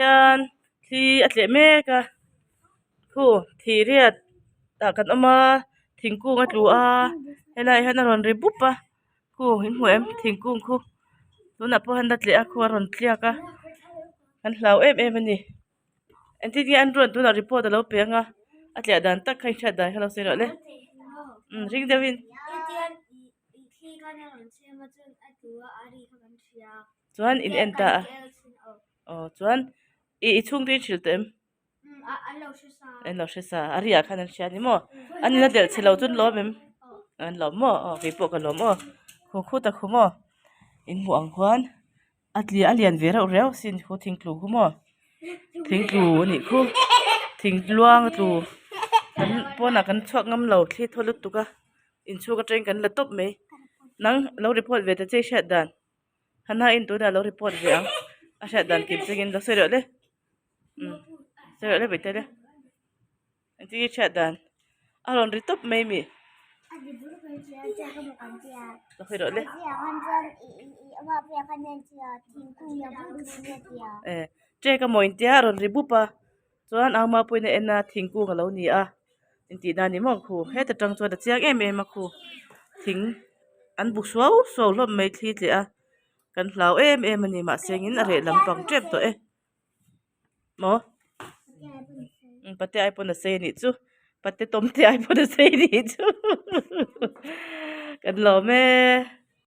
Hian thli a tleh mek a khu thihriat ah kan awm a thingkung a tlu a helaiah hian a rawn ri bup a khu in hmu em thingkung khu tunah pawh hian a tleh a khu a rawn tliak a kan hlau em em a ni engtin nge an rawn tunah report alo pe ang a a tliah dan tak kha inhriat dan kha lo sawi rawh le umm ring deuhin. Chuan in en ta a aw chuan i i chhungte i hrilh tawh em an lo hre sa a ri ah khan an hria a ni maw an in la delh chhe lo chu an lawm em an lawm maw aw kei pawh ka lawm aw khu khu ta khu maw in hmuh ang khuan a tli a lian ve reuh riau sin khu thing tlu khu maw thing tlu a nih khu thing luang a tlu kan pawnah kan chhuak ngam lo thli thaw lutuk a inchhung atangin kan la tawp mai nang lo report ve ta che i hriat dan. Hana in tunah lo report ve ang a hriat dan kim chungin lo sawi reuh le umm sawi reuh le bawihte le engtin nge hriat dan a rawn ri tawp mai mi lo hawi rawh le eh trek a maw intia a rawn ri bup a chuan au mapuiin a en a thingkung a lo ni a intih dan ni maw khu heta tang chuan a chiang em em a khu thing an bu suau suau hlawm mai thli tleh a kan hlau em em a ni mahse engin a reh lampang tep tawh e maw pate ai pawn a sei a nih chu pate tawm te ai pawn a sei a nih chu kan lawm e.